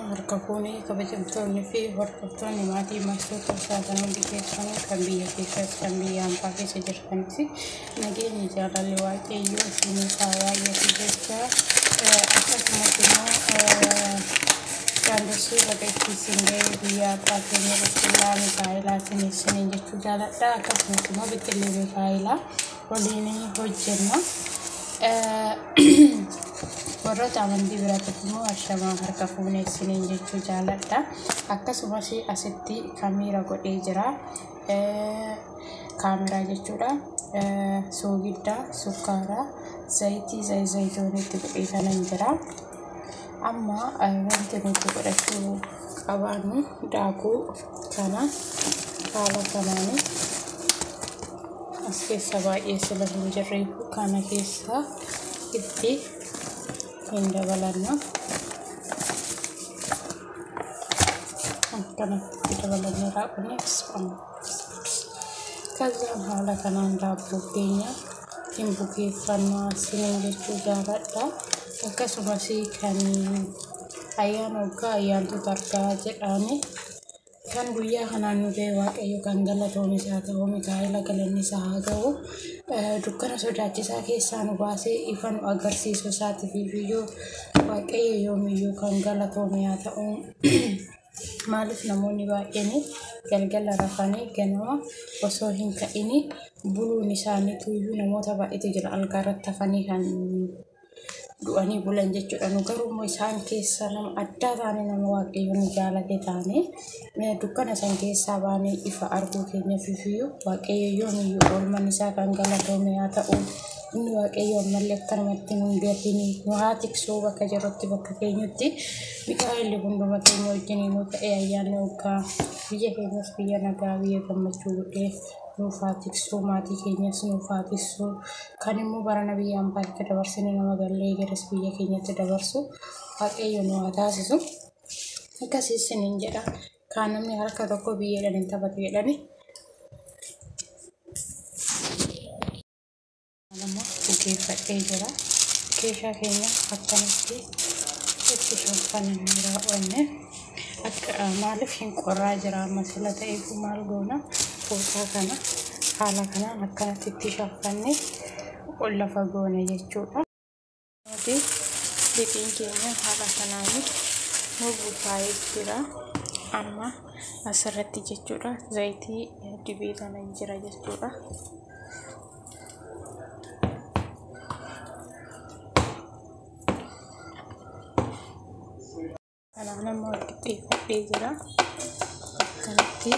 Harka fuunee kabajamtoonni fi hordoftoonni maatii mastoota saatan hundi keessanuu kan biyya keessas kan biyya hambaa keessa jirtanis nageenyi jaalalli waaqayyoo isiniif haa baay'atu jecha. Akkasumas immoo jaandursii baga itti isin ga'e biyya abbaa keenya qulqullaa Mikaa'elaatiin isiniin jechuu jaaladha. Akkasumas immoo biqillee Mikaa'elaa waliin hojjenna. Warroota amantii biraatiif immoo ashamaa harka fuunee isiniin jechuu jaaladha. Akkasumas asitti kamiira godhee jira. Kaameraa jechuudha. Soogidda, sukkaara, zayitii zayitoonitti godhee kanan jira. Amma wanti nuti godhachuu qabaannu daakuu kana haala kanaani as keessa baay'ee sila hin jirreef kana keessa itti hin dabalanna. Akkanatti itti dabalannee raaqonnee ከዛም haala kanaan daabboo keenya hin bukeeffannaa isiniin jechuu jaaladha. Akkasumas kan ayyaana waggaa ayyaantota argaa jedhaani kan guyyaa kanaan nu ga'e waaqayyo kan galatoon isaa ta'u Mikaa'ela galanni isaa haa ga'u. Dukkana sodaachisaa keessaa nu baasee ifa nu agarsiisu isaatiif iyyuu waaqayyo yoomiyyuu kan galatoome haa ta'u. Maaliif namoonni baay'een galgala rafanii ganama osoo hin ka'ini buluun isaaniitu iyyuu namoota baay'eetu jira algaa irratti hafanii kan du'anii bulan jechuudha. Nu garuu immoo isaan keessa nama addaa taane nama waaqayyo nu jaalate taane dukkana san keessaa baanee ifa arguu keenyaaf iyyuu waaqayyo yoomiyyuu oolman isaa kan galatoome haa ta'u. Inni waaqayyo ammallee akkanumatti nu hin gatini nu haa tiksuu bakka jirrutti bakka keenyatti Mikaa'elli hunduma keenya wajjin nu ta'e ayyaanni waggaa biyya keenyas biyya nagaa biyya gammachuu godhee nuuf haa tiksuu maatii keenyas nuuf haa tiksuu kan immoo barana biyya hambaatti dabarsine nama gallee garas biyya keenyatti dabarsu waaqayyo nu haa taasisu. Akkasii isiniin jedha. Kaan namni harka tokko biyyeedhaan hin taphatu jedhani. Nama bukeeffadhee jira. Keeshaa keenya akkanatti itti tolfannee raawwanne akka maaliif hin qorraa jira amma sila ta'eef maal goona fooxaa kana haala kanaan akkanatti itti shaffannee ol lafa goona jechuudha. Nuti lixiin keenya haala kanaan nu bukaa'ee jira. Amma asirratti jechuudha zayitii dibee kanan jira jechuudha. Kanaan amma wal qixxeeffadhee jira. Akkanatti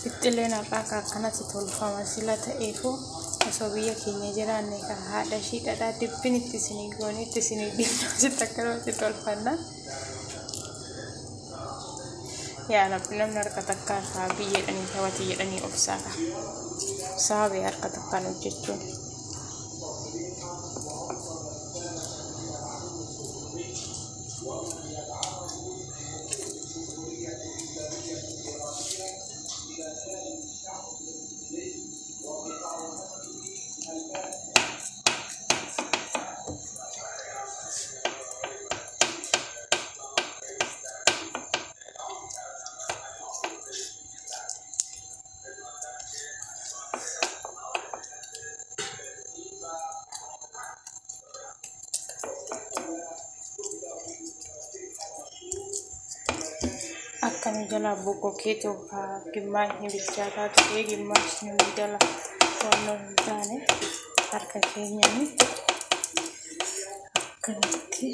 Bixxilleen har'aa akka akkanatti tolfama sila ta'eefu osoo biyya keenya jiraanne kan haadha ishii dhadhaa dibbin itti isinii goone itti isinii dibna asitti akkanumatti tolfanna. Yaa Rabbi namni harka takkaan haa biyyeedhanii taphate jedhanii obsaa ka. Saabee harka takkaan hojjechuun. Akka nu jalaa bokkokkeetu gimmaashni bilchaataa ta'ee gimmaashni nu jala to'annoo hin taane harka keenyaan akkanatti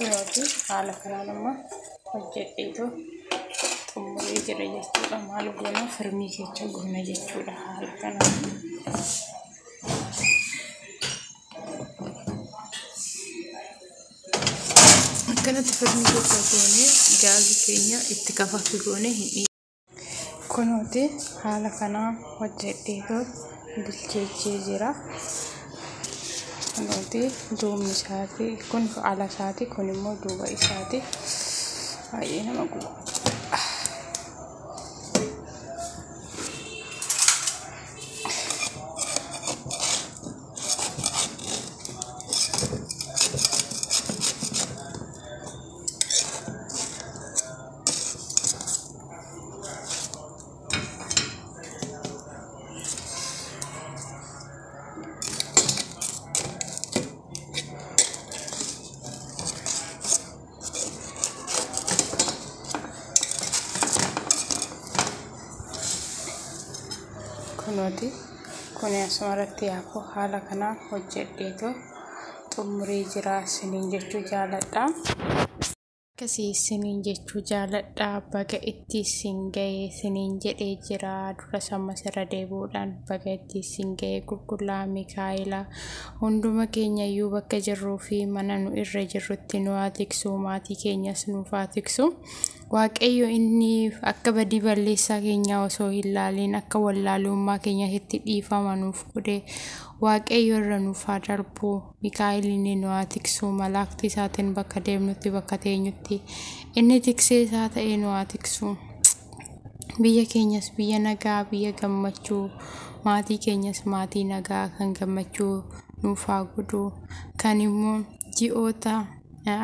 Kunooti haala kanaan amma hojjedheetu xumuree jira jechuudha. Maal goona firmii keessa goona jechuudha haala kanaan. Akkanatti firmii keessa goonee gaazii keenya itti kafafi goonee hin Kunooti haala kanaan hojjedheetu bilcheechee jira. Kunooti duubni isaati kun ala isaati kun immoo duuba isaati. Baay'ee nama guba. Kunooti kun asumarratti yaafuu haala kanaan hojjedheetu xumuree jira isiniin jechuu jaaladha. Akkasii isiniin jechuu jaaladha. Baga itti isin ga'e isiniin jedhee jira. Dura sammas irra deebi'uudhaan baga itti isin ga'e qulqullaa Mikaa'elaa hunduma keenya iyyuu bakka jirruu fi mana nu irra jirrutti nu haa tiksu, maatii keenyas nuuf haa tiksu. Waaqayyo inni akka badii balleessaa keenyaa osoo hin laaliin akka wallaalummaa keenyaatti dhiifama nuuf godhe Waaqayyo irra nuuf haa darbu. Mikaa'el inni nu haa tiksu. Malaakti isaatiin bakka deemnutti bakka teenyutti inni tiksee isaa ta'ee nu haa tiksu. Biyya keenyas biyya nagaa, biyya gammachuu, maatii keenyas maatii nagaa kan gammachuu nuuf haa godhu. Kan immoo ji'oota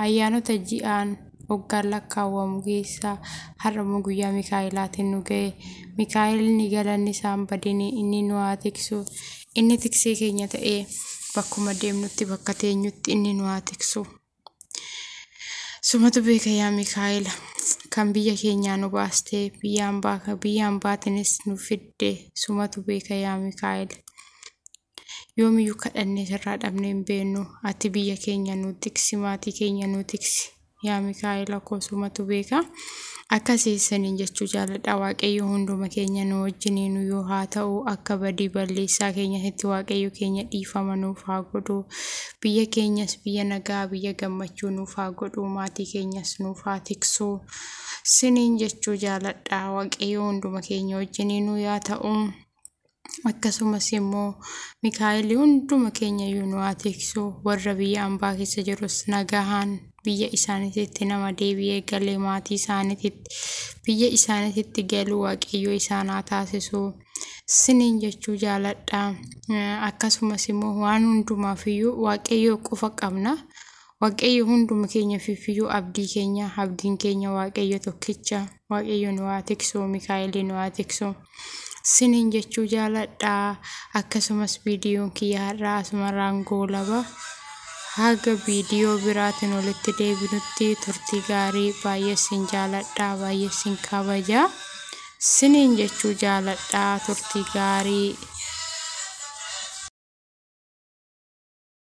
ayyaanota ji'aan waggaan lakkaawwamu keessaa har'a immoo guyyaa Mikaa'elaatiin nu ga'e. Mikaa'elni galanni isaa hin badini inni nu haa tiksu. Inni tiksee keenya ta'ee bakkuma deemnutti bakka teenyutti inni nu haa tiksu. Sumatu beeka yaa Mikaa'ela kan biyya keenyaa nu baastee biyyaan baatinis nu fidde sumatu beeka yaa Mikaa'ela. Yoomiyyuu kadhannee sirraa dhabnee hin beeknu ati biyya keenya nu tiksi maatii keenya nu tiksi yaa Mikaa'ela koo sumatu beeka. Akkasii isiniin jechuu jaaladha. Waaqayyo hunduma keenya nu wajjiniin yoo haa ta'u akka badii balleessaa keenyatti Waaqayyo keenya dhiifama nuuf haa godhu. Biyya keenyas biyya nagaa biyya gammachuu nuuf haa godhu. Maatii keenyas nuuf haa tiksu. Isiniin jechuu jaaladha. Waaqayyo hunduma keenya wajjiniin yaa ta'u. Akkasumas immoo Mikaa'elli hunduma keenya iyyuu nu haa tiksu. Warra biyya ambaa keessa jirus nagahaan biyya isaaniitti nama deebi'ee galee maatii isaaniitti biyya isaaniitti galuu Waaqayyo isaan haa taasisu. Isiniin jechuu jaaladha. Akkasumas immoo waan hundumaaf iyyuu Waaqayyo qofa qabna. Waaqayyo hunduma keenyaaf iyyuu abdii keenya abdiin keenya Waaqayyo tokkicha. Waaqayyo nu haa tiksu. Mikaa'elli nu haa tiksu. Isiniin jechuu jaaladha. Akkasumas viidiyoon kiyya har'aa asumarraan goolaba. Haga viidiyoo biraatiin walitti deebinutti turtii gaarii baay'ee isin jaaladha. Baay'ee isin kabaja. Isiniin jechuu jaaladha. Turtii gaarii.